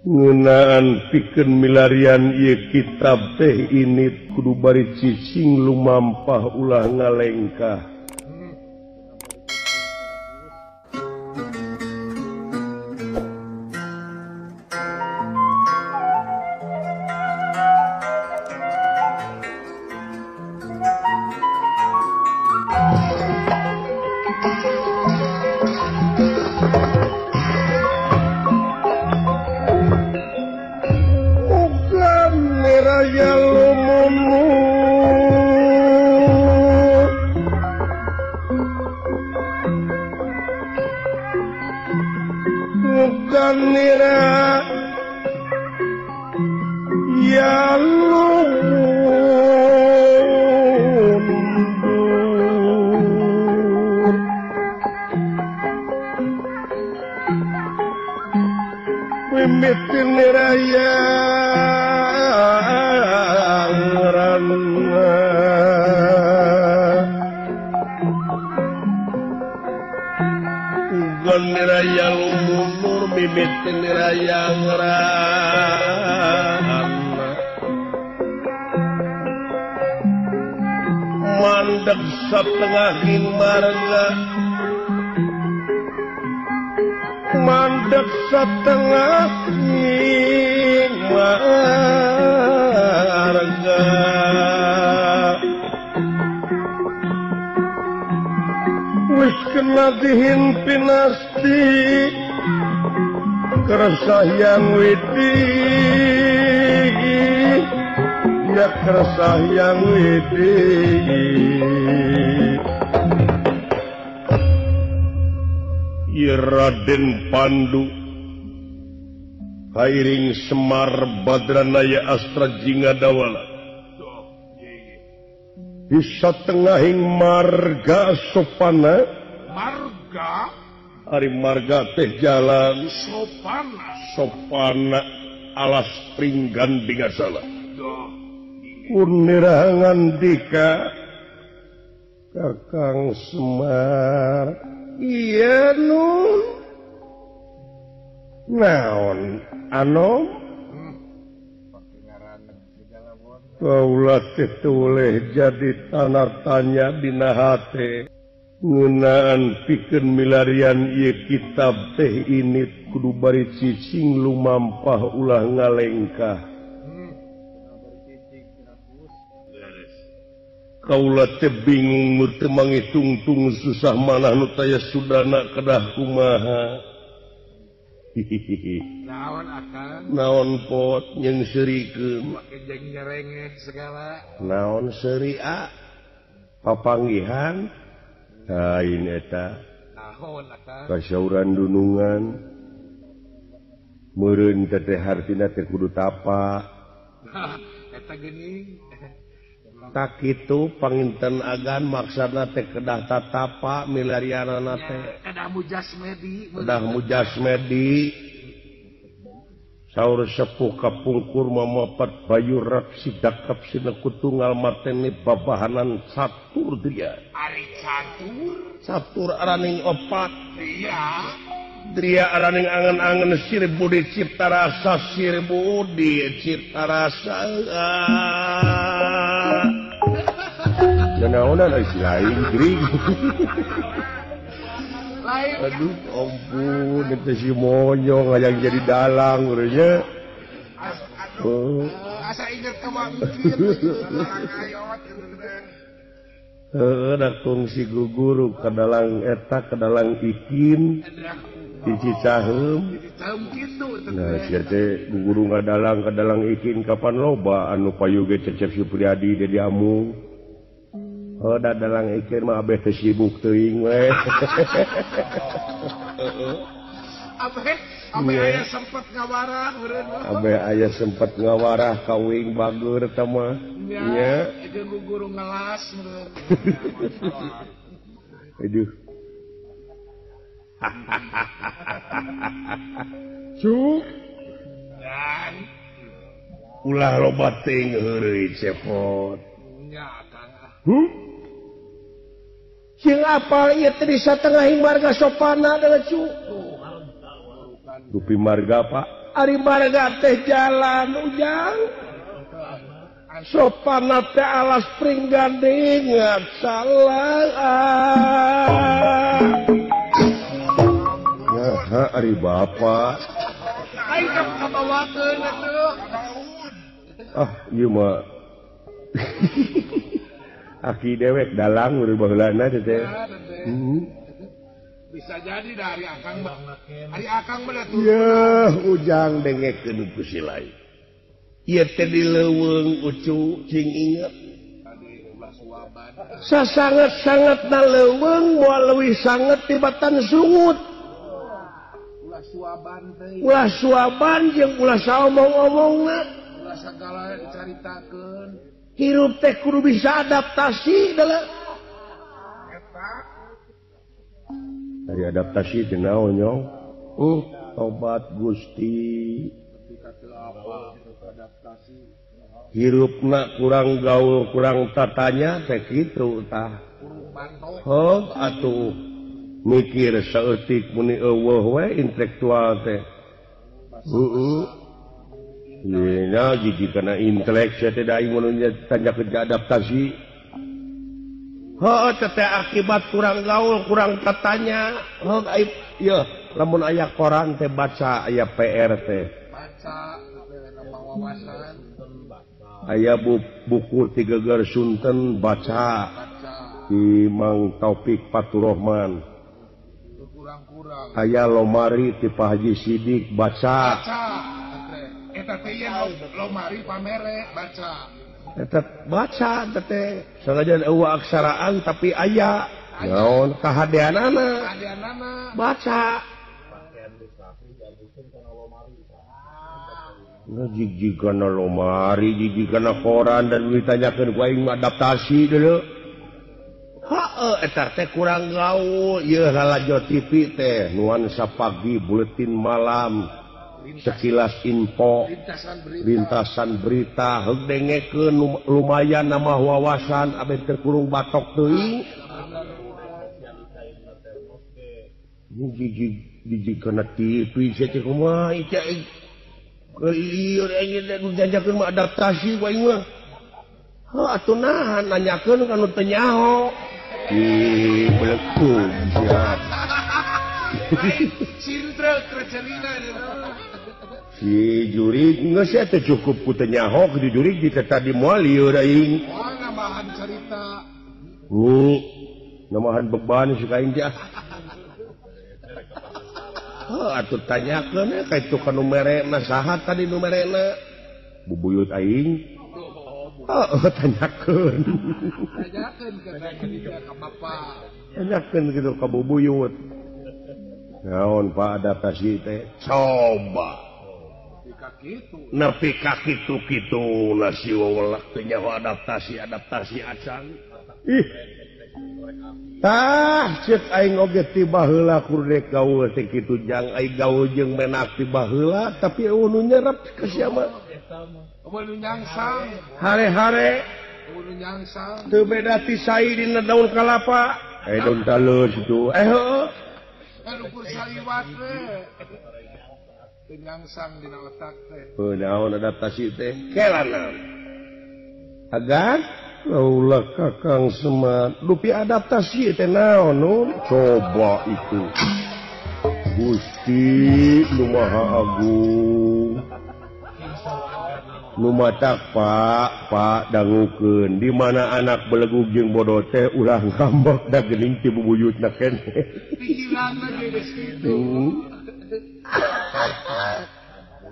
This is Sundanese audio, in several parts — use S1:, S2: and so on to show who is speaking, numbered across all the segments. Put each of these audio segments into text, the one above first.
S1: Ngeunaan pikeun milarian ieu kitab teh ini kudu bari cicing lumampah ulah ngalengkah. Mandek satengahing marga, mandek satengahing marga, wis kena dihimpinasti keresah yang widi, ya keresah yang widi. Ya Raden Pandu kairing Semar Badranaya Astra Jingga Dawala bisa tengahing marga sopana,
S2: marga
S1: ari marga teh jalan
S2: sopana,
S1: sopana alas pringgan bingasala. Unirahangan dika Kakang Semar. Iya nun naon anom kaula teh teu jadi tanar tanya dina hate ngeunaan pikeun milarian ieu kitab teh ini kudu bari cicing lumampah ulah ngalengkah. Kaula teh bingung teu mangitungtung susah manah nu taya sudana kedah kumaha. Hihihi.
S2: Naon akang?
S1: Naon pot jeung seurikeun.
S2: Make jeung nyerengeh segala.
S1: Naon seuri a? Papanggihan lain eta.
S2: Naon akang?
S1: Kasauran dunungan. Meureun teh hartina teh kudu tapa.
S2: Eta geuning.
S1: Tak kitu panginten agan maksana teh kedah tatapa milarianana teh
S2: kedah mujasmedi,
S1: kedah mujasmedi. Saur sepuh kapungkur mamapat bayu rak sidakap sinekutungal mateni babahanan catur dria.
S2: Ari catur,
S1: catur araning opat
S2: dria,
S1: dria araning angen-angen sir budi cipta rasa, sir budi cipta rasa. Naonan ai si lain gering. Aduh ampun eta si monyong hayang jadi dalang urangnya.
S2: Asa inget ka mangkir.
S1: Heuh da kungsi guguru ka dalang eta ka dalang ikin di Cicaheum. Nah sia teh guguru ngadalang ka dalang ikin kapan loba anu payu ge Cecep Supriyadi Dedi Amung. Oh, dalang ikin mah abeh teh sibuk teuing we.
S2: Abeh, abeh aya sempet ngawarah meureun.
S1: Abeh aya sempet ngawarah kawing bager eta mah. Nya,
S2: jeung guguru ngelas meureun.
S1: Aduh. Cuk.
S2: Dan
S1: ulah loba teuing heureuy cepot.
S2: Nya Kang.
S1: Huh? Jeung apal ieu teh di satengahing marga sopana da cu. Dupi marga Pak. Ari marga teh jalan ujang sopan teh alas pringganding salah. Ya ari bapak
S2: aing kabawakeun atuh.
S1: Ah ieu mah aki dewek dalang urang baheulana teh.
S2: Bisa jadi dari akang mah. Ari akang mah atuh.
S1: Yeuh ujang dengekeun ku si lain. Ieu teh di leuweung ucu cing inget. Sasanget-sangetna leuweung moal leuwih sanget tibatan sungut.
S2: Ulah suaban teh.
S1: Ulah suaban jeung ulah saomong-omongna.
S2: Ulah sagala dicaritakeun.
S1: Hirup teh kudu bisa adaptasi dalah.
S2: Eta
S1: dari adaptasi teh naon nyong? Tobat Gusti. Hirupna kurang gaul, kurang tatanya teh kitu tah. Heuh atuh mikir saeutik muni eueuh we intelektual teh. Heueuh. Nya gigi kana intelek sia teh da aing mun tanya kerja adaptasi. Heuh teh akibat kurang gaul, kurang tatanya. Heuh aing yeuh lamun aya koran teh baca, aya PR teh.
S2: Baca nambah wawasan.
S1: Aya buku Tigeger Sunten baca. Di Mang Taufik Faturrahman.
S2: Kurang-kurang.
S1: Aya Lomari ti Pak Haji Sidik baca.
S2: Baca. Eta teh lomari pamere baca.
S1: Eta baca teh sanajan eueuh aksaraan tapi aya naon kahadeanana.
S2: Kahadeanana.
S1: Baca. Nah, jig kana lomari, jig kana koran dan ditanyakeun ku aing adaptasi deuleu. Heeh, eta teh kurang gaul. Ieu lalajo TV teh nuansa pagi, buletin malam, sekilas info, lintasan berita, heug dengekeun lumayan nambah wawasan abeh teu kurung batok teuing. Jig kana TV sia teh kumaha ieu? Ieu aing diajakeun mah adaptasi ku aing mah. Heuh atuh nahan nanyakeun ka nu teu nyaho. Ih, beletung sia.
S2: Cintra kercelina.
S1: Si jurig geus sia teh cukup ku teu nyaho ku jurig di teh tadi moal lieur aing.
S2: Moal nambahan carita.
S1: Nambahan beban si ka aing teh. Heuh atuh tanyakeun ka itu ka nu merena saha tadi nu merena? Bubuyut aing. Heuh tanyakeun.
S2: Tanyakeun ka bapa.
S1: Tanyakeun kitu ka bubuyut. Naon Pak adaptasi teh? Coba. Nepi ka kitu-kitu nasi wewelak teh nyaho adaptasi acan. Ih. Tah ceuk aing oge ti baheula kur dek gaul teh kitu jang aing gaul jeung menak ti baheula tapi eueuh nu nyerep ka sia mah.
S2: Eueuh nu nyangsang.
S1: Hare-hare
S2: eueuh nu nyangsang.
S1: Teu beda ti sai dina daun kalapa. Eh daun talus itu. Eh heueuh.
S2: Ukur saliwat we. Teu nyangsang dina otak teh.
S1: Heuh naon adaptasi teh? Kelana. Agan laulah kakang Semar dupi adaptasi teh naon nun? Coba itu. Gusti nu Maha Agung. Nu matak Pak, Pak dangukeun di mana anak belegug jeung bodoh teh ulah ngambek da geuning ti bubuyutna keneh.
S2: Pikiranna ge geus kitu.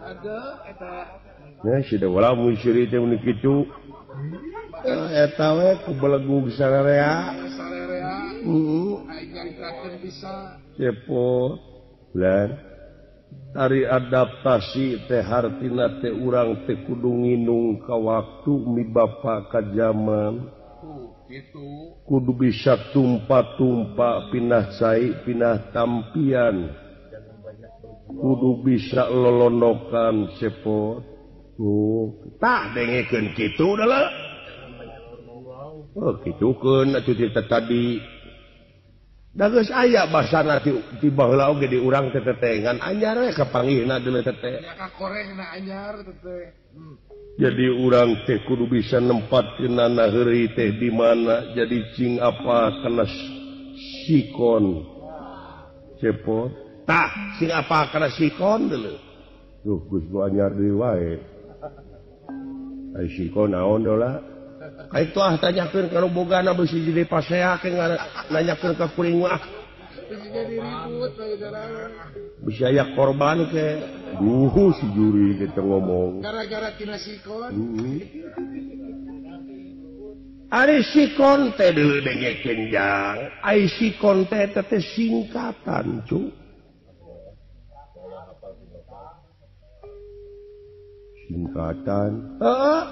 S2: Aduh eta.
S1: Nah, si da mun siri teh mun kitu. Eta we ku belegug sararea.
S2: Sararea.
S1: Heeh.
S2: Aing nyaritakeun bisa.
S1: Cepot. Lan ari adaptasi teh hartina teh urang teh kudu nginung ka waktu mi bapa ka zaman.
S2: Gitu.
S1: Kudu bisa tumpa-tumpa pindah cai pindah tampian. Kudu bisa lolondokan cepot. Tah dengekeun kitu adalah. Oh, kitukeun atuh cerita tadi. Da geus aya basana ti baheula oge di urang teh tetengan anyar we kapanggihna deuleu teteh.
S2: Ya kakorehna anyar teteh.
S1: Jadi urang teh kudu bisa nempatkeunana heureuy teh di mana jadi cing apa kana sikon. Cepot. Tah sing apa kana sikon deuleu. Duh geus nu anyar deui wae. Ai sikon naon dola? Ka itu ah tanyakeun ka nu bogana beusi jadi pasea ke nanyakeun ka kuring mah.
S2: Bisi jadi ribut we darah.
S1: Bisi aya korban ke. Duh si juri teh ngomong.
S2: Gara-gara tina sikon.
S1: Ari sikon teh deuleu dengekeun jang. Ai sikon teh teh singkatan cu. Singkatan. Heeh.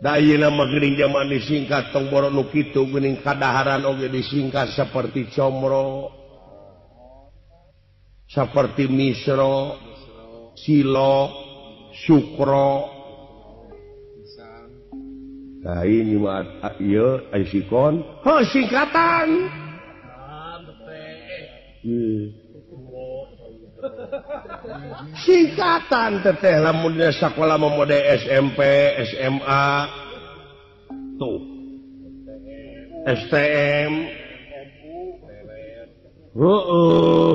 S1: Da ayeuna mah geuning jaman disingkat tong boro nu kitu geuning kadaharan oge disingkat seperti comro, seperti misro, silo, sukro. Nah ini mah ieu ai sikon, heuh singkatan. Singkatan teteh lamun dina sakola mah mode SMP, SMA, tuh STM, heeh.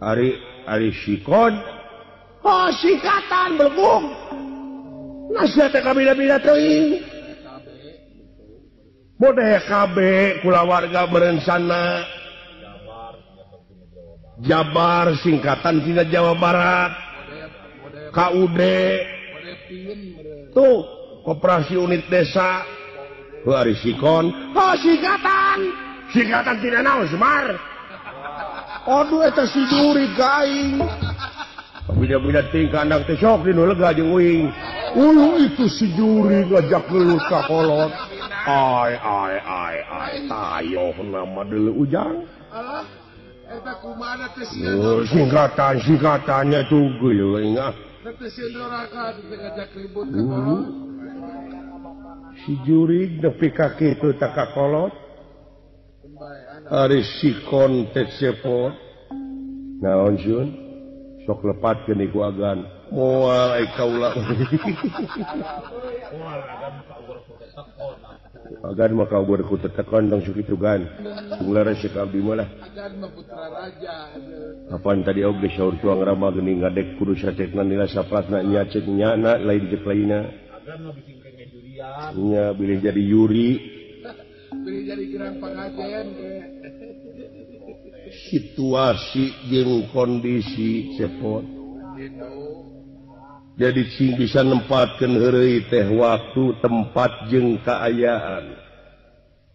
S1: Ari ari sikon, oh singkatan belgung. Nasihat teh kabila-bila teuing. Mode KB kulawarga berencana. Jabar singkatan tina Jawa Barat, KUD, tuh Koperasi Unit Desa, heuh ari sikon, oh singkatan, singkatan tina naon Semar, aduh eta si juri ka aing, bida-bida ting ka anak teh sok dinu lega jeung uing, uluh itu si juri ngajak gelut ka kolot, ai ai ai ai tayoh nama deuleu ujang. Oh, singkatan singkatannya tuh gue ingat. Si jurig nepi ka kitu tak ka kolot. Ari sikon teh cepot. Naon sun? Sok lepatkeun iku agan. Moal ai kaula. Agan mah kaubur ku tetekon tong sakitu gan. Tunglar si abdi mah lah.
S2: Agan mah putra raja.
S1: Kapan tadi oge saur tuang rama geuning ngadek kudu sacekna nila sapratna nya cek nyana lain cek lainna.
S3: Agan mah bikin kenge jurian.
S1: Nya bilih jadi yuri.
S2: Bilih jadi gerang pangajen.
S1: Situasi jeung kondisi cepot. Jadi cing bisa nempatkeun heureuy teh waktu tempat jeung kaayaan.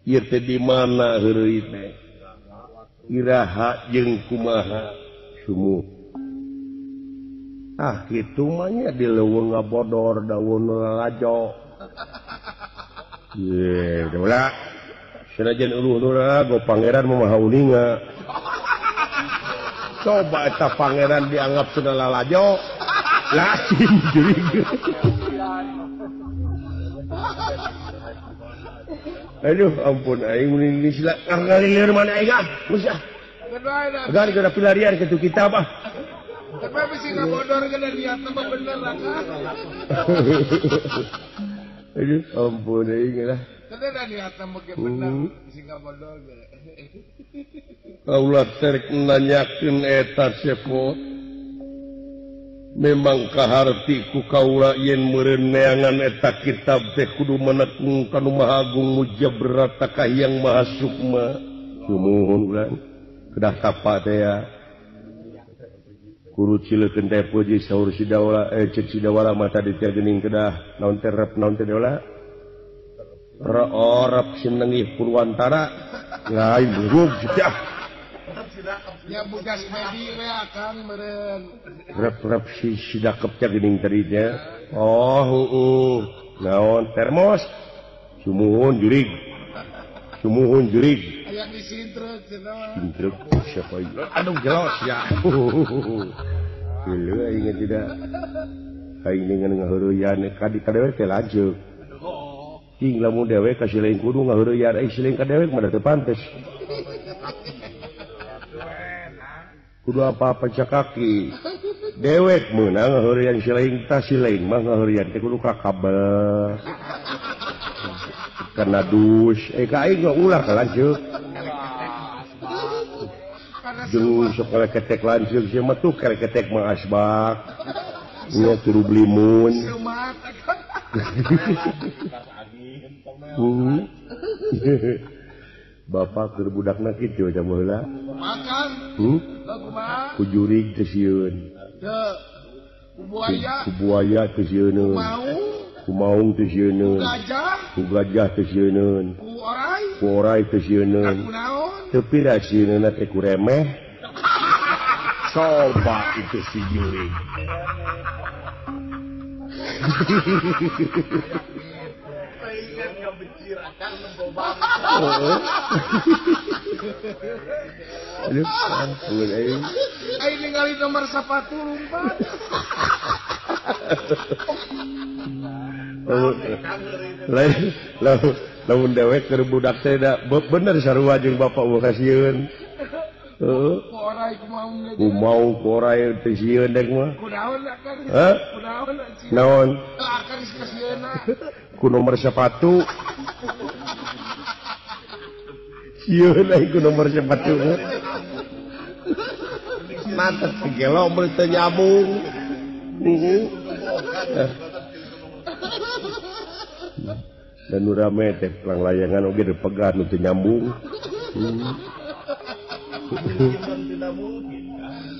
S1: Ieu teh di mana heureuy teh? Iraha jeung kumaha sumuh. Ah kitu mah nya di leuweung ngabodor daun lalajo. Ye, ulah. Sanajan uluh-uluh go pangeran mah maha uninga. Coba eta pangeran dianggap sudah lalajo. Lain jurig. Aduh ampun aing mun ini sila ngalilir mana aing ah. Geus ah. Agan geura pilarian kitu kitab ah.
S2: Tapi bisi ngabodor geuna niatna mah bener lah.
S1: Aduh ampun aing lah.
S2: Teu da niatna mah ge bener bisi ngabodor ge.
S1: Kaula terek nanyakeun eta cepot. Memang kaharti ku kaula yen meureun neangan eta kitab teh kudu menekung ka Nu Maha Agung Mujabrata ka Hyang Maha Sukma. Sumuhun urang kedah tapa teh ya. Guru cileukeun teh puji saur si Dawala ceuk si Dawala mah tadi teh geuning kedah naon teh rep naon teh Dawala. Reorep sinengih Purwantara lain buruk ah.
S2: Ya bugas medi we akang meureun.
S1: Rep-rep si sidakep teh geuning tadi teh. Oh heueuh. Naon termos? Sumuhun jurig. Sumuhun jurig.
S2: Aya disintrek cenah.
S1: Sintrek siapa ieu? Aduh jelas ya. Geuleuh aing tidak. Aing dengan ngaheureuyaan ka di kadewe teh lanceuk. Cing lamun dewek ka silaing kudu ngaheureuyan ai silaing ka dewek mah teu pantes. Kudu apa-apa cakaki. Dewek meunang ngaheureuyan silaing tah silaing mah ngaheureuyan teh kudu ka kabel. Kana dus, ka aing mah ulah ka lanceuk. Jeung sok ketek lanceuk sia mah tuh ketek mah asbak. Nya turu blimun. Bapak keur budakna kitu aja baheula.
S2: Makan.
S1: Ku jurig teu sieun.
S2: Ku buaya.
S1: Ku buaya teu sieuneun. Ku maung teu sieuneun. Ku gajah teu sieuneun.
S2: Ku orai.
S1: Ku orai teu sieuneun. Teu pira sieunna teh ku remeh. Coba itu si jurig. Aduh, ampun aing.
S2: Aing ningali nomor sepatu lumpat.
S1: Lain, lamun dewek keur budak teh da bener sarua jeung bapak eueuh kasieun. Heeh. Ku mau ku orai teh sieun dek mah.
S2: Kunaon akang?
S1: Hah?
S2: Kunaon?
S1: Naon?
S2: Akang kasieunna.
S1: Ku nomor sepatu. Sieun aing ku nomor sepatu. Mantep gelo mun teu nyambung. Dan nu rame teh pelang layangan oge dipegat nu teu nyambung.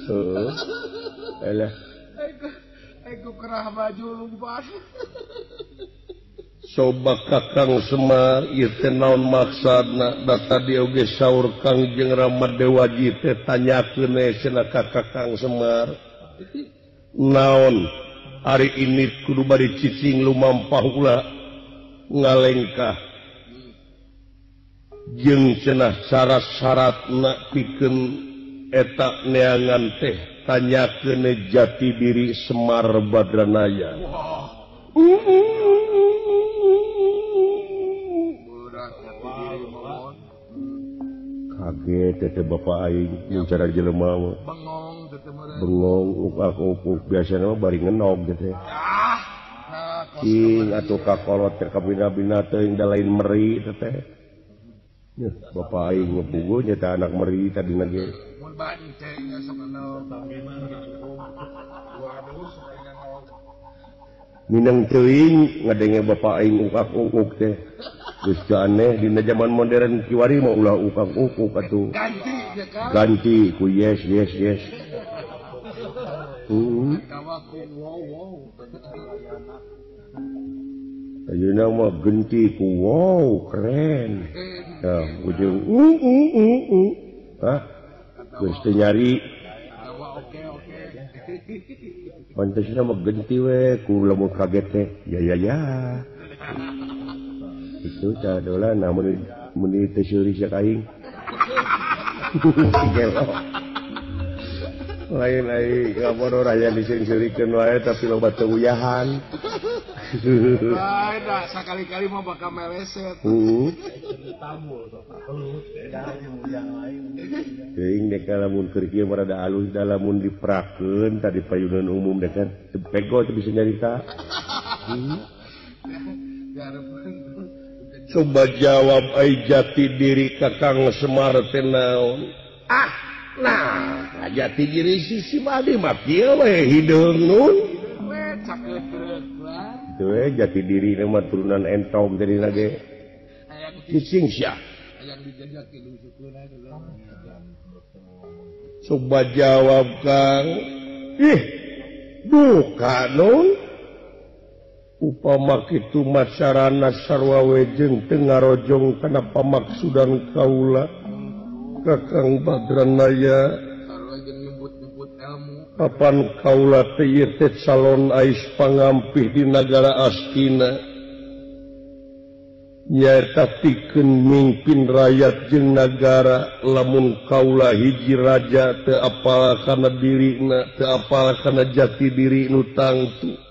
S1: Heeh. Elah.
S2: Aing kerah baju lumpat.
S1: Coba Kakang Semar ieu teh naon maksudna da tadi oge saur Kangjeng Rama Dewaji teh tanyakeun we cenah ka Kakang Semar. Naon ari ini kudu bari cicing lumampah ulah ngalengkah jeung cenah syarat-syaratna pikeun eta neangan teh tanyakeun jati diri Semar Badranaya. Kaget teh bapak aing jeung cara jelema mah.
S2: Bengong teh meureun.
S1: Bengong ukak-ukuk biasana mah bari ngenog teh. Cing atuh kakolot teh kabina-bina teuing da lain meri teh. Nyeh bapak aing ngepuguh nya teh anak meri tadina ge.
S2: Mun banteng sok ngenog. Waduh sok ngenog.
S1: Minang teuing ngadenge bapak aing ukak-ukuk teh. Geus aneh dina zaman modern kiwari mah ulah ukak-ukuk atuh.
S2: Ganti ya kan?
S1: Ganti ku yes yes yes.
S2: Wow wow.
S1: Ayeuna mah genti ku wow keren. Tah ujung Hah? Geus teu nyari.
S2: Oke oke.
S1: Pantasna mah genti we ku lamun kaget teh. Ya ya ya. Itu tah dola namun mun teu seuri sia ka aing. Gelo. Lain aing ngabodoh raya diseuring-seurikeun wae tapi loba teu uyahan.
S2: Lain dah sakali-kali mah bakal meleset.
S1: Heeh. Teuing dek lamun keur kieu mah rada alus da lamun diprakeun tadi payunan umum dek kan teu pego teu bisa nyarita. Coba jawab ai jati diri Kakang Semar teh naon? Ah, nah, jati diri si Simadi mah kieu we hideung nun. Itu we jati diri mah turunan entong tadi lagi. Cicing sia. Coba jawab Kang. Ih, duka nun. Upama kitu macarana sarwa we jeung teu ngarojong kana pamaksudan kaula Kakang Badranaya. Kapan kaula teh ieu teh calon ais pangampih di nagara Astina nyaeta pikeun mingpin rakyat jeung nagara lamun kaula hiji raja teu apal kana dirina teu apal kana jati diri nu tangtu.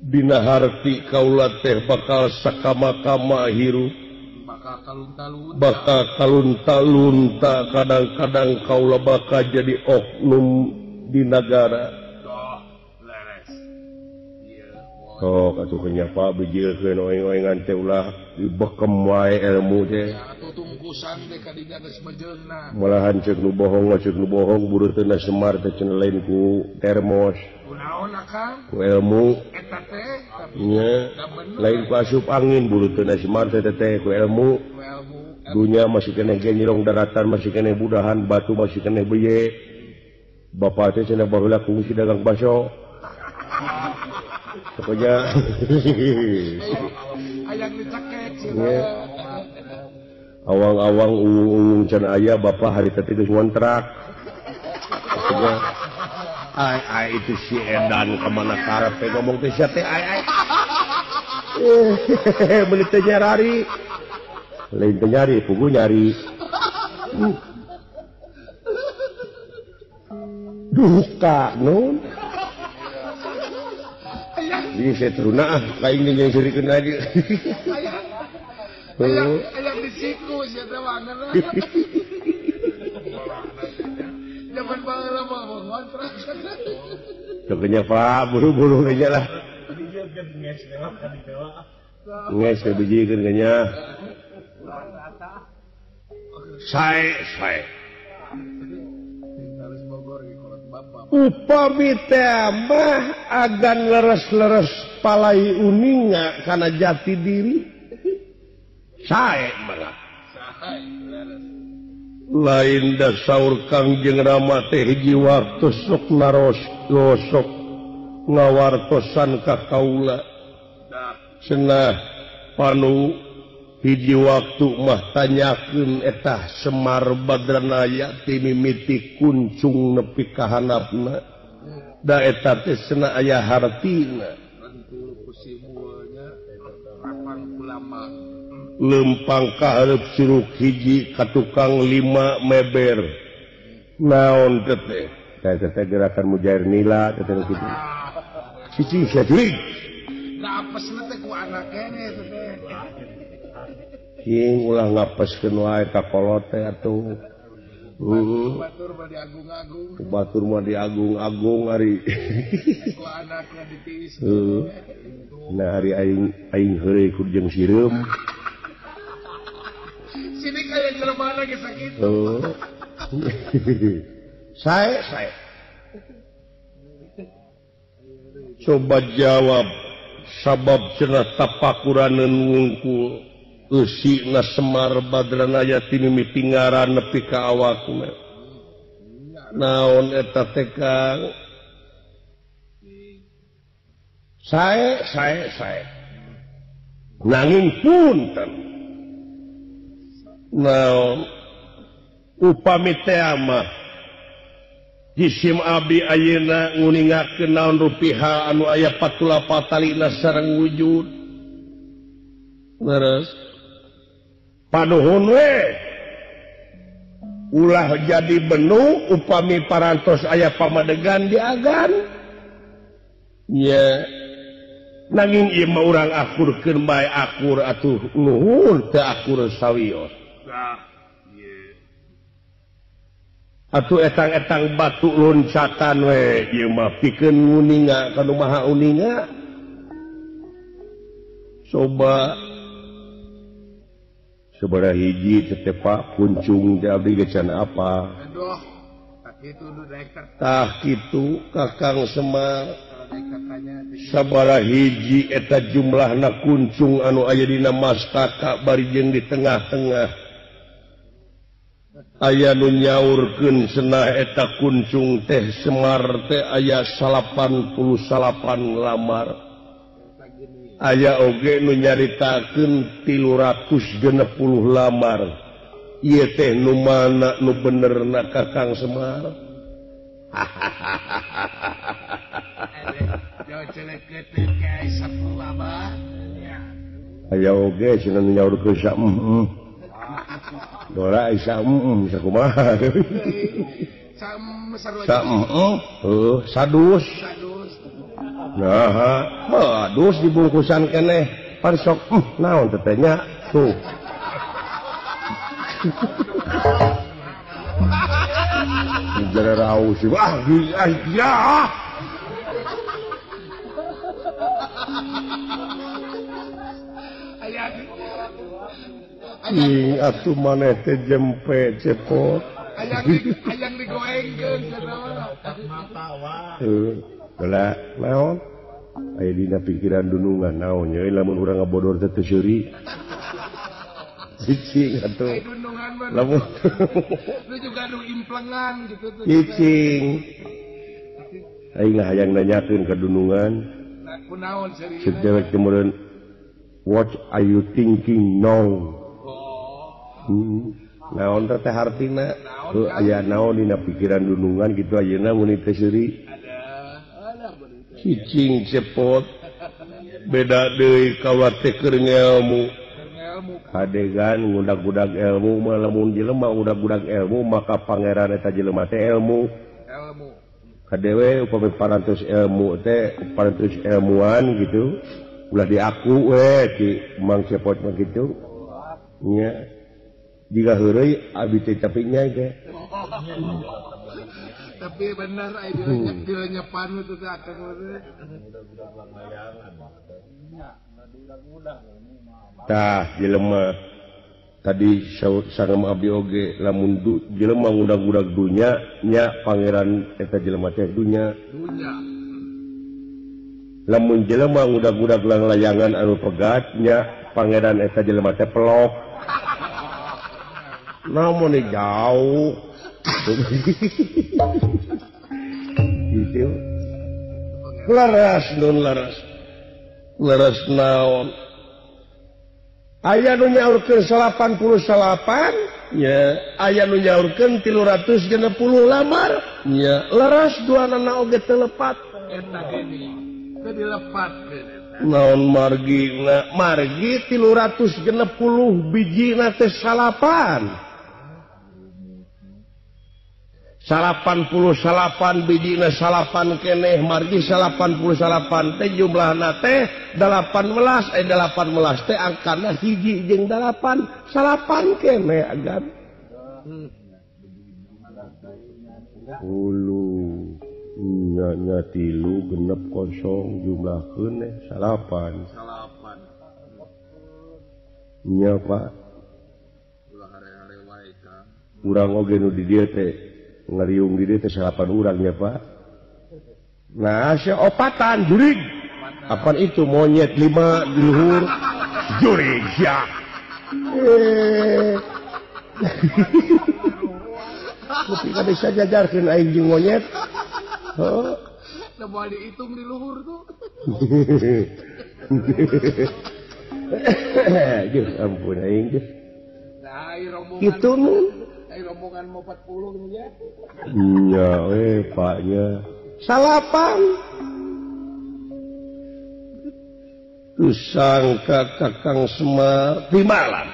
S1: Dina harti kaula teh bakal sakama-kama hirup bakal kalunta-lunta kadang-kadang kaula bakal jadi oknum di nagara. Oh, atuh nya Pak bijilkeun oeng-oengan teh ulah dibekem wae ilmu teh.
S2: Tungkusan teh kadinya geus mejeuna.
S1: Malahan ceuk nu bohong ceuk nu bohong buruteuna Semar teh cenah lain ku termos.
S2: Kunaon akang?
S1: Ku ilmu.
S2: Eta teh
S1: nya lain ku asup angin buruteuna Semar teh teh ku ilmu. Dunya masih keneh ge nyirong daratan masih keneh budahan batu masih keneh beye. Bapak teh cenah baheula kungsi dagang baso. Pokoknya
S2: ayang dicekek cenah.
S1: Awang-awang uung-uung can aya bapak hari teh geus ngontrak. Pokoknya ai ai itu si edan ka mana karep teh ngomong teh sia teh ai ai. Meuli teh nyari. Lain teh nyari, puguh nyari. Duka nun. Ini saya teruna ah, kain yang serikeun lagi.
S2: Ayang di siku sia teh wangeuna. Zaman baheula mah ngontrak.
S1: Pokoknya Pak, buru-buru aja lah. Nges bijikeun nya. Sae sae. Upami teh mah agan leres-leres palai uninga kana jati diri sae mah lain da saur Kangjeng Rama teh hiji waktu sok naros gosok ngawartosan ka kaula cenah panu hiji waktu mah tanyakeun eta Semar Badranaya ti mimiti kuncung nepi ka handapna da eta teh cenah aya hartina lempang ka hareup curug hiji ka tukang 5 meber naon teh teh teh gerakan mujair nila teh teh kitu cicing sia jurig
S2: ngapesna teh ku anak keneh teh.
S1: King ulah ngapeskeun wae ka kolot teh atuh.
S2: Batur mah diagung-agung.
S1: Batur mah diagung-agung ari.
S2: Ku anakna ditiis.
S1: Nah ari aing aing heureuy ku jeung sireum.
S2: Sini kaya jelema ge sakitu.
S1: Sae sae. Coba jawab sabab cenah tapakuraneun wungkul. Eusina Semar Badranaya tinimiti ngaran nepi ka awakna. Naon eta teh Kang? Sae sae sae. Nanging punten. Naon upami teh mah jisim abdi ayeuna nguningakeun naon rupiha anu aya patula patalina sareng wujud. Leres. Panuhun we ulah jadi benu upami parantos aya pamadegan diagan nya nanging ieu mah urang akurkeun bae akur atuh nuhun teu akur sawios atuh etang-etang batu loncatan we ieu mah pikeun nguninga ka nu maha uninga coba sabaraha hiji teh Pak kuncung teh abdi ge can apa.
S2: Aduh, tah kitu nu daek.
S1: Tah kitu Kakang Semar. Sabaraha hiji eta jumlahna kuncung anu aya dina mastaka bari jeung di tengah-tengah. Aya nu nyaurkeun cenah eta kuncung teh Semar teh aya 88 lamar. Aya oge nu nyaritakeun 360 lamar. Ieu teh nu mana nu benerna Kakang Semar? Aya oge cenah nu nyaurkeun saeuh. Dora saeuh sakumaha? Saeuh, heuh, sadus. Nah, dus dibungkusan keneh parsok naon teh nya tuh. Jara raus wah ya. Ing atuh maneh teh jempe cepot.
S2: Hayang digoengkeun cenah mata wah.
S1: Heula naon? Aya dina pikiran dunungan naon nya lamun urang ngabodor teh teu seuri. Cicing atuh. Lamun
S2: lu juga nu implengan gitu tuh.
S1: Cicing. Aing hayang nanyakeun ka dunungan.
S2: Kunaon seuri?
S1: Ceuk dewek teh meureun, what are you thinking now? Naon teh hartina? Heuh aya naon dina pikiran dunungan kitu ayeuna mun teh seuri. Cicing cepot. Beda deui kawa teh keur ngelmu. Kadegan ngudag-gudag ilmu mah lamun jelema ngudag-gudag ilmu maka pangeran eta jelema teh ilmu.
S2: Ilmu.
S1: Kadewe upami parantos ilmu teh parantos ilmuan gitu ulah diaku we ti Mang Cepot mah kitu. Nya. Jiga heureuy abi teh tapi nya ge.
S2: Tapi bener aya dilenyepan itu teh akang teh.
S1: Tah jelema tadi sareng abdi oge lamun jelema ngudag-gudag dunya nya pangeran eta jelema teh dunya. Lamun jelema ngudag-gudag langlayangan anu pegat nya pangeran eta jelema teh pelok. Namun jauh. Gitu. Laras nun laras. Laras naon? Aya nu nyaurkeun 89 nya, aya nu nyaurkeun 360 lamar nya, leres duanana oge teu lepat.
S2: Eta gini, teu dilepat.
S1: Naon margina? Margi 360 bijina teh salapan. 88 bijina salapan keneh margi 88 teh jumlahna teh 18 18 teh angkana hiji jeung 8 salapan keneh agan. Ulu nya nya 3 genep kosong jumlahkeun teh salapan.
S2: Salapan.
S1: Nya Pak.
S2: Ulah hare-hare wae Kang.
S1: Urang oge nu di dieu teh ngariung di dieu teh salapan urang nya Pak. Nah, sia opatan jurig. Apaan itu monyet 5 di luhur. Jurig sia. Tapi kada bisa jajarkeun aing jeung monyet. Heuh.
S2: Teu moal dihitung di luhur tuh.
S1: Juh, ampun aing teh.
S2: Nah, ieu rombongan.
S1: Kitu mun.
S2: Rombongan mau 40 gitu ya.
S1: Iya, Pak nya. Salapan. Tusangka Kakang Semar di malam.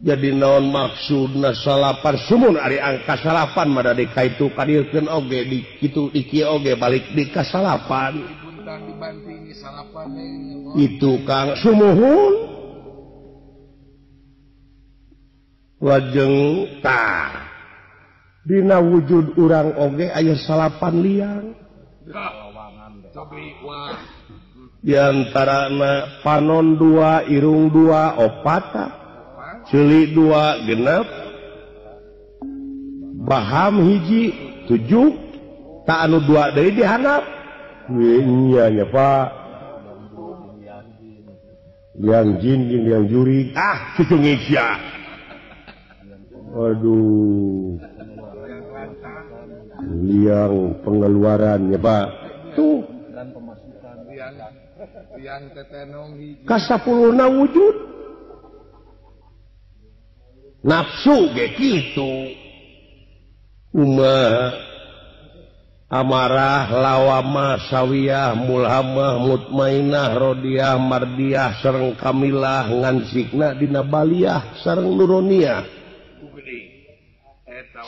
S1: Jadi naon maksudna salapan sumun ari angka salapan mah da dikaitu kadieukeun oge di kitu di kieu oge balik di ka salapan. Itu Kang sumuhun. Lajeng tah dina wujud urang oge aya salapan liang. Di antarana panon 2, irung 2, opata, ceuli 2, genep, baham hiji 7, tak anu 2 deui dihandap. Nya nya Pak. Liang jin jeung liang jurig. Ah, kitu ngisia. Aduh, liang pengeluaran ya Pak. Tuh kasapuluhna wujud nafsu ge kitu. Kumaha amarah lawamah sawiyah mulhamah mutmainah rodiah mardiah sareng kamilah ngansikna dina baliyah sareng nuroniah.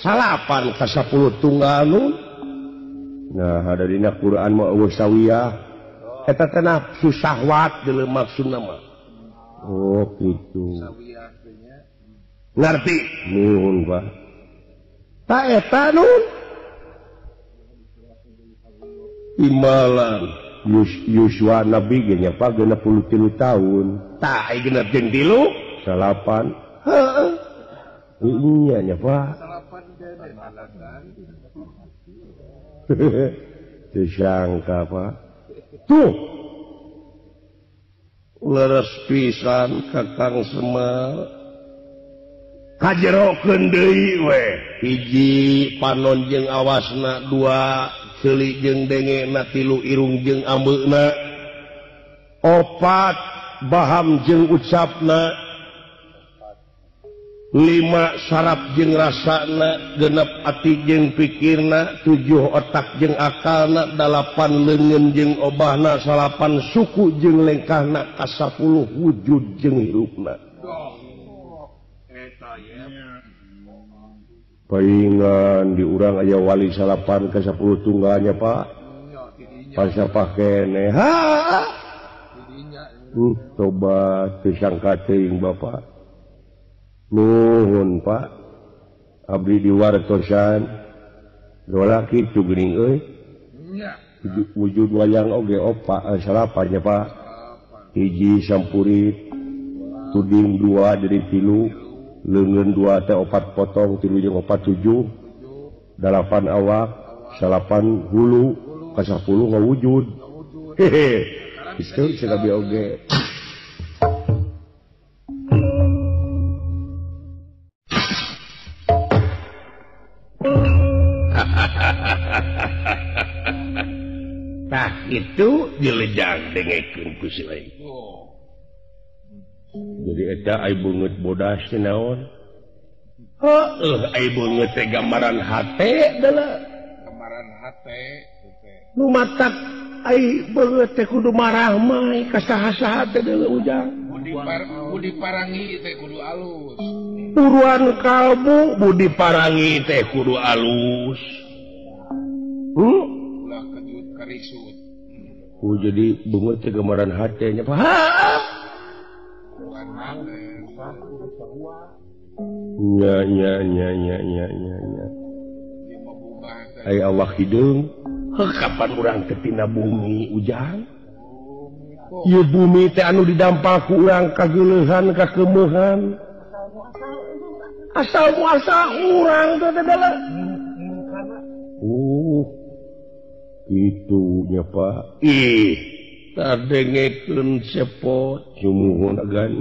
S1: Salapan ka 10 tunggal nun. Nah ada dina Quran mah eueuh sawiyah eta teh nafsu syahwat deuleu maksudna mah. Oh kitu. Ngarti nuhun Pak. Ta eta nun imalan Yuswa Nabi ge nya Pak 63 tahun. Tah ai genep jeung 3 salapan. Heeh. Iya nya Pak. Teu sangka Pak. Tuh. Leres pisan Kakang Semar. Kajerokeun deui we. Hiji panon jeung awasna, dua ceuli jeung dengena, tilu irung jeung ambeuna, opat baham jeung ucapna, lima saraf jeung rasana, genep ati jeung pikirna, tujuh otak jeung akalna, dalapan leungeun jeung obahna, salapan suku jeung lengkahna, kasapuluh wujud jeung hirupna. Paingan di urang aya wali salapan ke 10 tunggalnya Pak. Pasapah keneh. Ha. Tobat teu sangka teuing Bapak. Nuhun Pak. Abdi diwartosan. Dola kitu geuning euy. Wujud wayang oge opa salapan nya Pak. Hiji sampurit, tuding dua jadi tilu. Leungeun dua teh opat potong, tilu jeung opat tujuh, dalapan awak, salapan hulu, ka 10 ngawujud. Hehe. Geus cenah bi oge. Tah itu dilejang dengekeun ku si lain. Jadi eta ai beungeut bodas teh naon? Heueuh ai beungeut teh gambaran hate deuleu.
S2: Gambaran hate teh.
S1: Nu matak ai beungeut teh kudu marah mah ka saha-saha teh deuleu ujang.
S2: Budi parangi teh kudu alus.
S1: Buruan kalbu budi parangi teh kudu alus.
S2: Ulah kejut karisut.
S1: Ku jadi beungeut teh gambaran hate nya Pak. Nya nya nya nya nya nya nya. Ai Allah hideung, heuh kapan urang teh tina bumi ujang? Ieu bumi teh anu didampal ku urang kageuleuhan kakeumehan. Asal muasal urang teh teh deuleu. Kitu nya Pak. Ih, tadengekeun cepot sumuhun agan.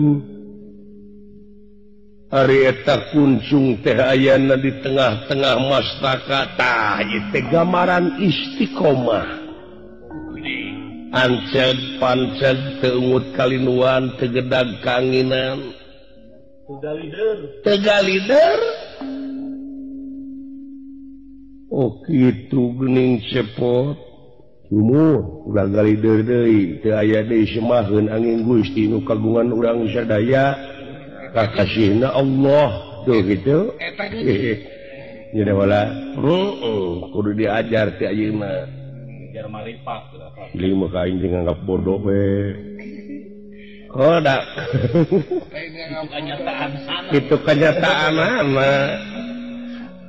S1: Ari eta kuncung teh ayana di tengah-tengah mastaka tah ieu teh gambaran istiqomah. Anceg panceg teu ungut kalinuan teu gedag kanginan. Teu galider. Oh kitu geuning cepot. Sumuh ulah galider deui teu aya deui semaheun angin Gusti nu kagungan urang sadaya. Kakasihna Allah tuh gitu. Jadi wala kudu diajar ti ayeuna.
S3: Ajar maripat.
S1: Ieu mah ka aing nganggap bodoh we. Oh da. Itu kenyataan mah.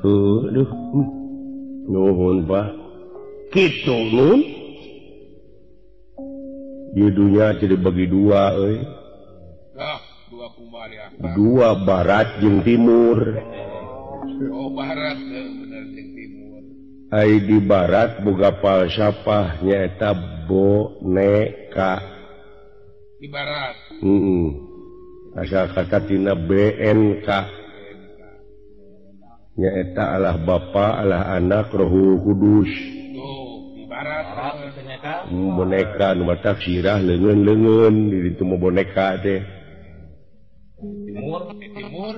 S1: Duh. Nuhun Pak. Kitu nun. Di dunya jadi bagi dua euy. Dua barat jeung timur.
S2: Oh barat bener jeung timur.
S1: Ai di barat boga falsafah nyaeta boneka.
S2: Di barat.
S1: Heeh. Asal kata tina BNK. Nyaeta Allah Bapa, Allah Anak, Roh Kudus.
S2: Oh, di barat
S1: boneka nu matak sirah leungeun-leungeun di ditu mah boneka teh.
S3: Timur, timur.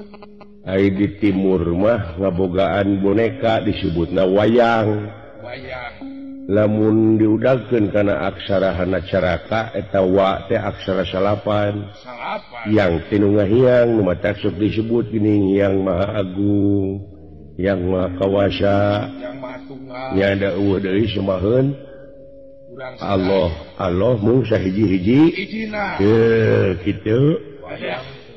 S1: Ai di timur mah ngabogaan boneka disebutna wayang.
S2: Wayang.
S1: Lamun diudagkeun kana aksara hana caraka eta wa teh aksara salapan.
S2: Salapan.
S1: Yang tinu ngahiang nu matak sok disebut geuning Yang Maha Agung. Yang Maha Kawasa
S2: yang Maha Tunggal
S1: nya da eueuh deui semaheun Allah Allah mung sahiji-hiji
S2: hijina
S1: kitu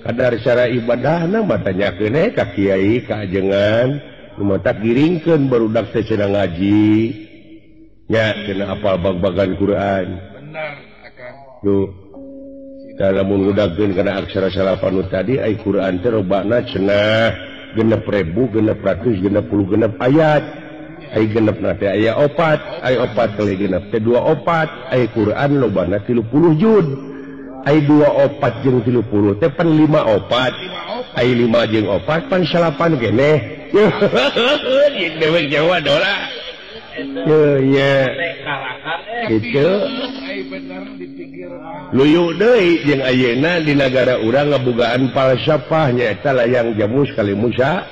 S1: kadar cara ibadahna mah tanyakeun we ka kiai ka ajengan nu matak giringkeun barudak teh cenah ngaji nya cenah apal bag-bagan Quran
S2: bener akang
S1: tuh lamun ngudakeun kana aksara salapan nu tadi ai Quran teh robana cenah 6.666 ayat ai genepna teh aya opat ai opat kali genep teh 24 ai Quran lobana 30 juz ai 24 jeung 30 teh pan 54 ai 5 jeung 4 pan 8 keneh jeung dewek Jawa dola ye ye kitu luyu deui jeung ayeuna di nagara urang ngabogaan falsafah nyaeta layang jamus kali Musa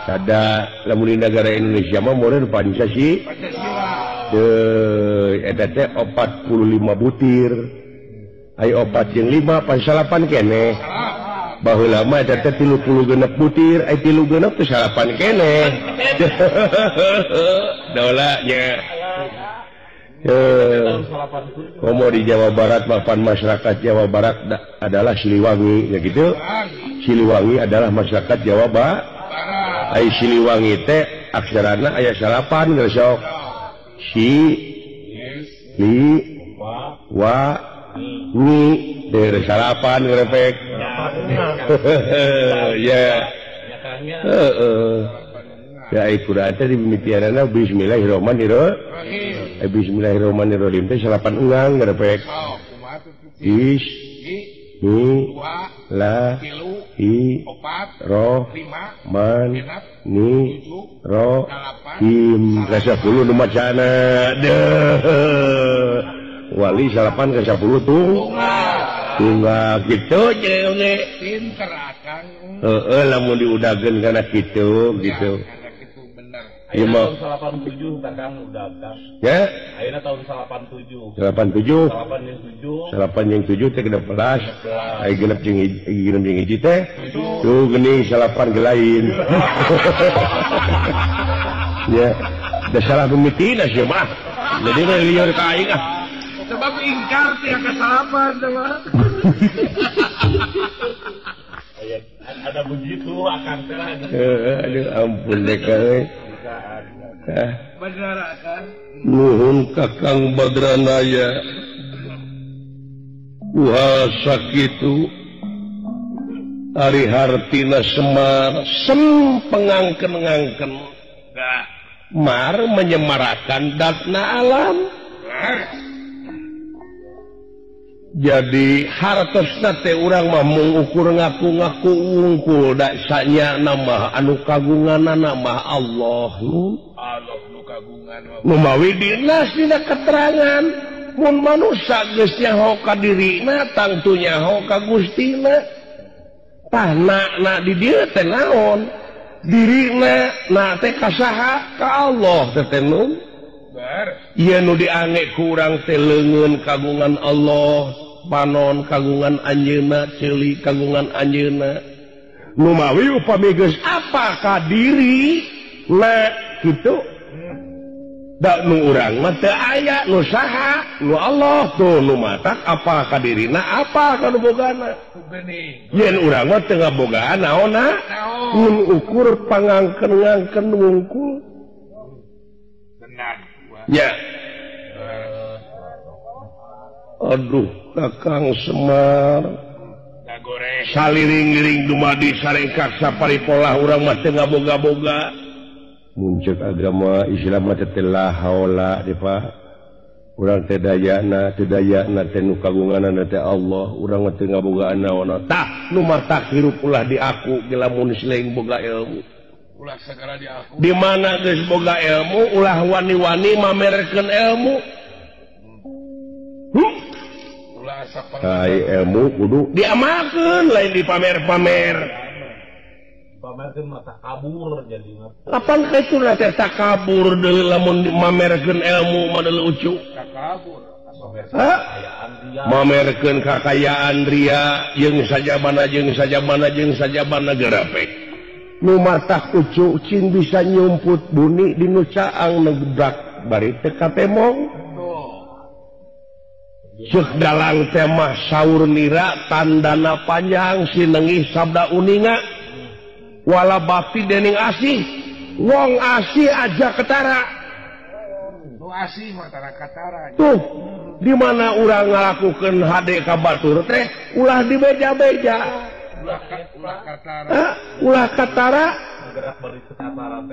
S1: sada lamun di nagara Indonesia mah meureun Pancasila deui eta teh 45 butir ai 4 jeung 5 pan 8 keneh baheula mah eta teh 36 butir ai 36 teh 8 keneh dola nya. Komo di Jawa Barat mapan masyarakat Jawa Barat adalah Siliwangi ya gitu. Siliwangi adalah masyarakat Jawa Barat. Ai Siliwangi teh aksarana aya 8 geus sok. Si li wa ni dari 8 ngerepek. Ya. Heeh. Ya ai Quran teh dimimitianana bismillahirrahmanirrahim. Bismillahirrahmanirrahim teh 8 engang ngerepek. Is mi la i ro man ni ro him ka 10 nu macana. Deuh. Wali 8 ka 10 tuh. Tunggal kitu jeung
S2: pinter akang.
S1: Heeh lamun diudageun kana kitu gitu.
S3: Ayeuna tahun 87 kakang udah kang.
S1: Ya?
S3: Ayeuna tahun 87.
S1: 87.
S3: 8 jeung 7.
S1: 8 jeung 7 teh 16. Ai genep jeung hiji teh. Tuh geuning 8 gelain. Ya, da salah mimitina sia mah. Jadi mah lieur ka aing ah.
S2: Sebab ingkar teh ka salapan teh mah.
S3: Ada begitu akang teh.
S1: Aduh ampun deh euy.
S2: Bener akang.
S1: Nuhun Kakang Badranaya. Wah sakitu ari hartina Semar sem pengangken-ngangken. Mar menyemarakan datna alam. Jadi hartosna teh urang mah mengukur ngaku-ngaku wungkul da sanya nama anu kagunganna mah Allah nu
S2: Allah nu kagungan
S1: nu mawi dinas dina keterangan mun manusa geus nyaho ka dirina tangtu nyaho ka Gustina tah na di dieu teh naon dirina na teh ka saha ka Allah teh teh nu ieu nu diange ku urang teh leungeun kagungan Allah panon kagungan anjeunna ceuli kagungan anjeunna nu mawi upami geus apa ka diri na kitu da nu urang mah teu aya nu saha nu Allah tuh nu matak apa ka dirina apa ka nu bogana yen urang mah teu ngabogaan naonna mun ukur pangangken-ngangken wungkul ya. Aduh Kakang Semar saliring-iring dumadi sarengkak saparipolah urang mah teu ngaboga-boga mun ceuk agama Islam mah teh la haula di Pak urang teh dayana teh dayana teh nu kagunganna teh Allah urang mah teu ngabogaan naon tah nu matak hirup ulah diaku lamun selain boga ilmu
S2: ulah segala diaku
S1: di mana geus boga ilmu ulah wani-wani mamerkeun ilmu.
S2: Ulah
S1: Ai ilmu kudu diamalkeun lain dipamer-pamer.
S3: Pamerkeun mah takabur jadi.
S1: Kapan kitu teh takabur deui lamun mamerkeun ilmu mah deui lucu.
S2: Takabur.
S1: Mamerkeun kakayaan ria jeung sajabana jeung sajabana jeung sajabana gerapek. Nu matak ucu cing bisa nyumput buni di nu caang negbrak bari teu katemong. Ceuk dalang teh mah saur nira tandana panjang sinengih sabda uninga wala bakti dening asih wong asih aja ketara.
S2: Asih mah tara katara.
S1: Tuh di mana urang ngalakukeun hade ka batur teh ulah dibeja-beja. Ulah katara.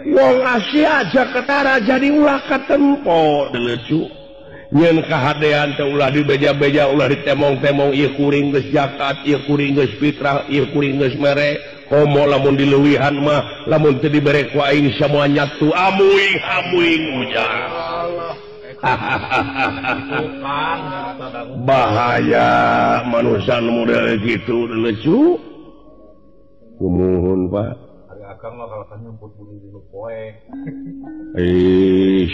S1: Wong asih aja ketara jadi ulah katempo lucu. Nyeun kahadean teh ulah dibeja-beja ulah ditemong-temong ieu kuring geus zakat ieu kuring geus fitrah ieu kuring geus mere komo lamun dileuwihan mah lamun teu dibere ku aing samoa nyatu amuing amuing ujang. Bahaya manusia model gitu lucu. Kumuhun Pak.
S3: Akang mah kalahkan nyumput buni di nu poek.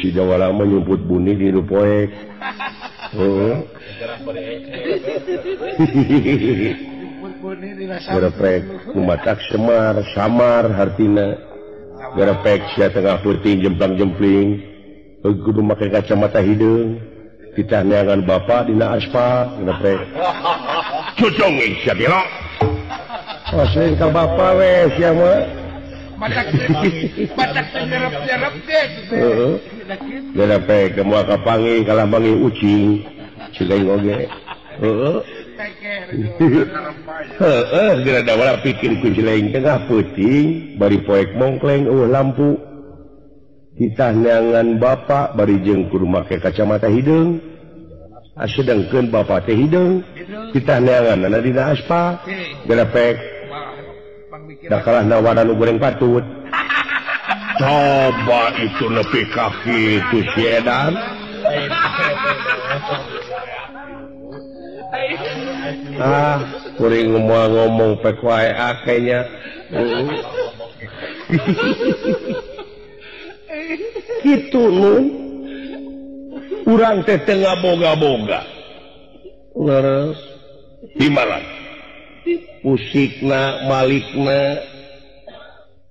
S1: Si Jawara mah nyumput buni di nu poek. Heeh. Gerepek kumatak semar samar hartina. Gerepek sia tengah peuting jemplang-jempling. Kudu make kacamata hideung. Titah neangan bapak dina aspal gerepek. Cucung sia gelo. Asli ka bapak we sia mah.
S2: Batak nyerep-nyerep deh.
S1: Heeh. Gerepek moal kapanggih kalah manggih ucing. Cileng oge. Heeh. Heeh, geura dawala pikir ku cileng tengah peuting bari poek mongkleng eueuh lampu. Titah neangan bapak bari jeung kudu make kacamata hideung. Sedangkeun bapak teh hideung. Titah neanganna dina aspal. Gerepek da kalah nawaran nu goreng patut. Coba itu nepi ka kitu si edan. Ah, kuring moal ngomong pek wae akeh nya. Kitu nu urang teh teu ngaboga-boga. Leres himaran. Usikna malikna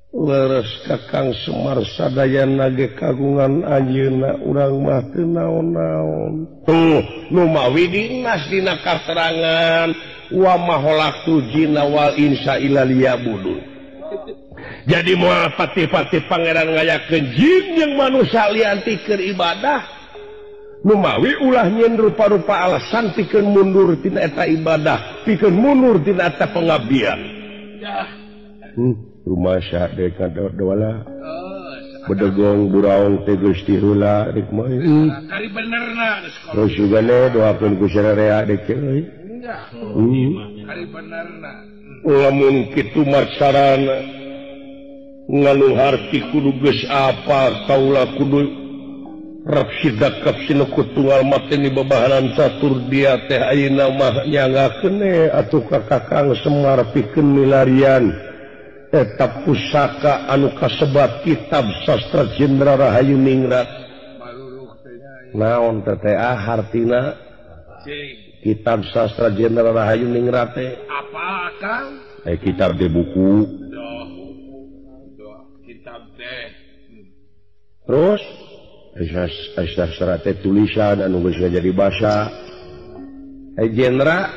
S1: leres Kakang Semar sadayana ge kagungan anjeunna urang mah teu naon-naon. Tuh nu mawi dinas dina katerangan wa ma khalaqtu jinna wal insa illa liya'budun. Jadi moal pati-pati pangeran ngayakeun jin jeung manusia lian tikeun ibadah. Nu mawi ulah nyeun rupa-rupa alasan pikeun mundur tina eta ibadah, pikeun mundur tina eta pengabdian. Rumasa deka dawala. Bedegong buraong teh geus tiheula rek mah.
S2: Kari benerna geus.
S1: Terus jugane doakeun ku sararea dek euy.
S2: Kari benerna.
S1: Lamun kitu macarana ngaluharti kudu geus apa kaula kudu Rapsida kapsina kutunggal mateni babahanan catur dia teh ayeuna mah nyangakeun atuh ka Kakang Semar pikeun milarian eta pusaka anu kasebat kitab sastra Jendra Rahayu Ningrat. Naon teh teh hartina? Kitab sastra Jendra Rahayu Ningrat teh
S2: apa Kang?
S1: Kitab de buku.
S2: Kitab teh.
S1: Terus sastra teh tulisan anu geus jadi basa. Jendra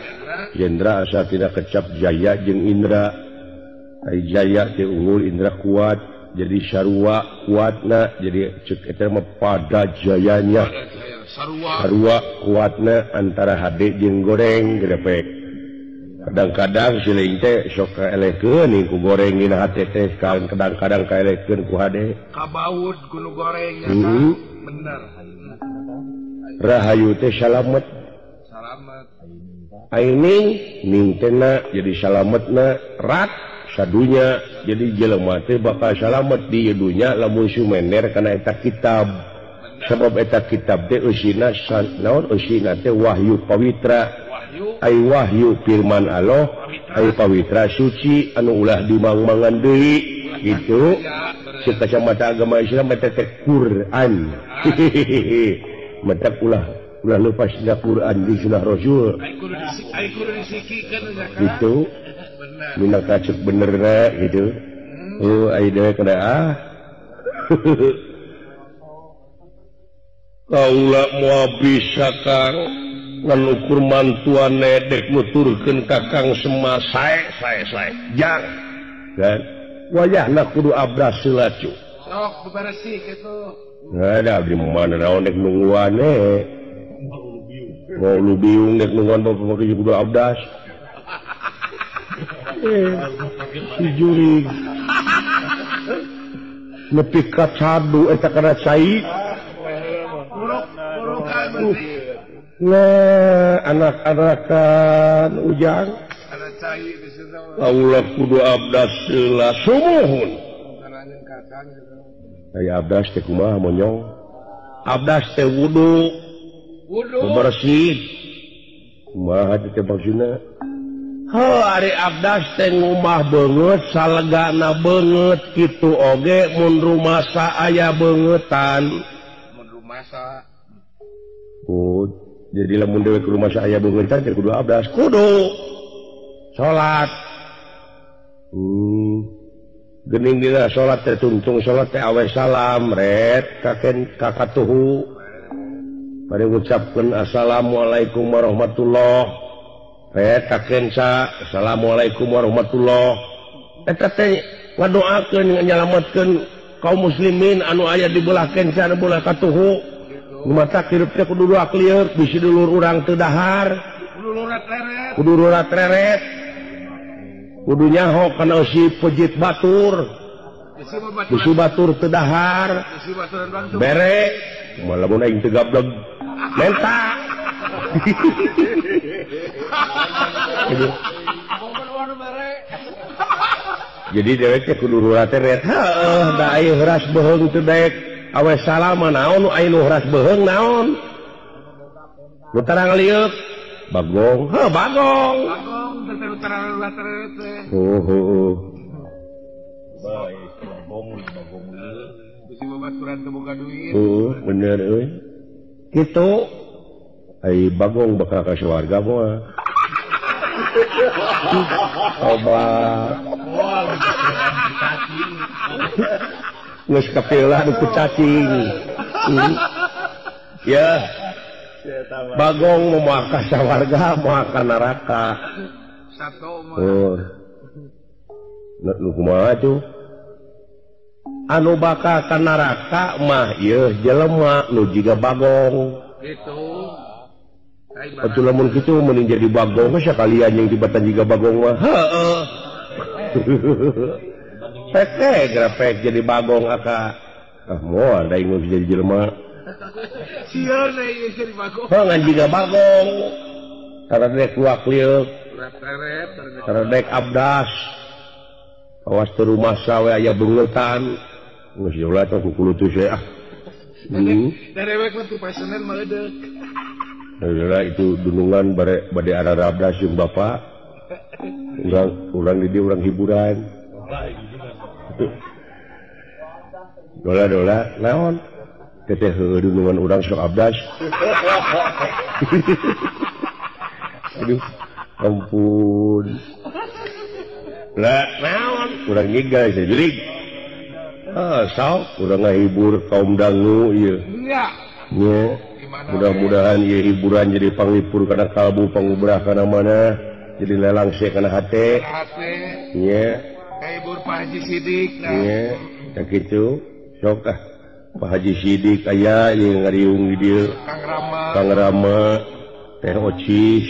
S1: Jendra asa tidak kecap jaya jeung Indra. Jaya teh unggul Indra kuat jadi sarua kuatna jadi cek eta mah pada jayanya. Sarua kuatna antara hade jeung goreng gerepek. Kadang-kadang siling teh sok kaelekeun ku goreng dina hate teh kadang-kadang kaelekeun ku hade.
S2: Kabaud ku nu goreng nya bener.
S1: Rahayu teh salamet.
S2: Salamet.
S1: Aing ning tena jadi salametna rat sadunya jadi jelema teh bakal salamet di dunya lamun sumender kana eta kitab. Sebab eta kitab teh eusina naon eusina teh wahyu pawitra. Ai wahyu firman Allah, ai pawitra suci anu ulah dimang-mangan deui gitu. Cek kacamata agama Islam eta teh Quran. Mata ulah ulah lepas dina Quran di sunah Rasul. Gitu. Minangka cek benerna gitu. Oh ai dewek kada ah. Kaula moal bisa Kang ngan ukur mantuan dek nuturkeun ka Kang Semar sae sae sae. Jang. Kan wayahna kudu abdas heula cu.
S2: Sok beberesih kitu.
S1: Ada abdi mana naon dek nungguan eh. Mau lu biung dek nungguan bapak make kudu abdas. Si jurig nepi ka cadu eta kana cai. Nah, anak-anakan ujang. Kaula kudu abdas heula sumuhun. Aya abdas teh kumaha monyong? Abdas teh wudu. Wudu bersih. Kumaha teh maksudna? Heuh ari abdas teh ngumah beungeut salegana beungeut kitu oge mun rumasa aya beungeutan.
S2: Mun rumasa.
S1: Oh, jadi lamun dewek rumasa aya beungeutan teh kudu abdas. Kudu salat. Gening dina salat teh tungtung salat teh awe salam ret kaken kakatuhu. Bade ngucapkeun assalamualaikum warahmatullah. Ret kakensa assalamualaikum warahmatullah. Eta teh ngadoakeun nyalametkeun kaum muslimin anu aya di belah kenca anu belah katuhu. Mata hirup teh kudu doa klieur bisi dulur urang teu dahar. Kudu rurat reret. Kudu nyaho kana si pejit batur. Bisi batur teu dahar. Bere malah mun aing teu gableg menta. Jadi dewek teh kudu rurat reret. Heuh da aya heuras beuheung teu daek awe salama naon nu aya nu heuras beuheung naon. Nu tarang lieuk bagong. Heuh bagong.
S2: Bagong teu tarang rurat reret teh.
S1: Oh.
S3: Bae bagong bagong.
S2: Bisi babaturan teu boga duit.
S1: Oh, bener euy. Kitu ai bagong bakal ka surga moal. Obat. Geus kapilah nu ku cacing. Ya. Bagong moal ka sawarga, moal ka neraka.
S2: Satu mah.
S1: Oh. Nu kumaha tuh? Anu bakal ka neraka mah ieu jelema nu jiga bagong.
S2: Gitu.
S1: Atuh lamun kitu mending jadi bagong mah sakalian jeung tibatan jiga bagong mah. Heeh. Pek grapek jadi bagong aka. Ah moal da ingus jadi jelema.
S2: Sieun we jadi bagong.
S1: Heuh ngan jiga bagong. Taradek luak lieuk. Taradek abdas. Awas teu rumasa we aya beungeutan. Geus ulah teh kukulutus we ah.
S2: Darewek mah teu pasenan mah eudeuk.
S1: Adalah itu dunungan bade ararabdas jeung bapak. Urang di dieu urang hiburan. Dola-dola naon? Teteh heueuh dunungan urang sok abdas. Aduh, ampun. Lah naon? Urang ngigal sajurig. Ah, sok urang ngahibur kaum dangu ieu.
S2: Nya.
S1: Nya. Mudah-mudahan ieu hiburan jadi panglipur kana kalbu pangubrah kana mana jadi lelangse kana hate. Nya.
S2: Kahibur Pak Haji Sidik nah.
S1: Nya, sakitu sok ah. Pak Haji Sidik aya ieu ngariung di dieu.
S2: Kang Rama.
S1: Kang Rama, Teh Ocis,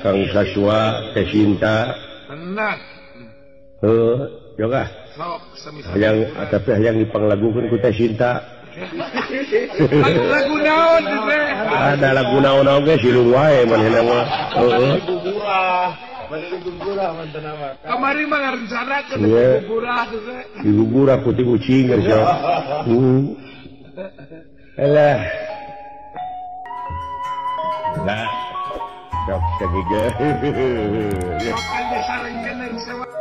S1: Kang Saswa, Teh Sinta.
S2: Tenang.
S1: Heuh, jog ah.
S2: Sok sami-sami.
S1: Hayang tapi hayang dipanglagukeun ku Teh Sinta.
S2: Lagu naon teh?
S1: Ada lagu naon oge silung wae manehna mah. Heeh.
S2: Kamari mah ngarencanakeun diguburah teh.
S1: Diguburah ku ti ucing geus ya. Alah. Lah. Sok sagiga.
S2: Sok anda sareng keneng sewa.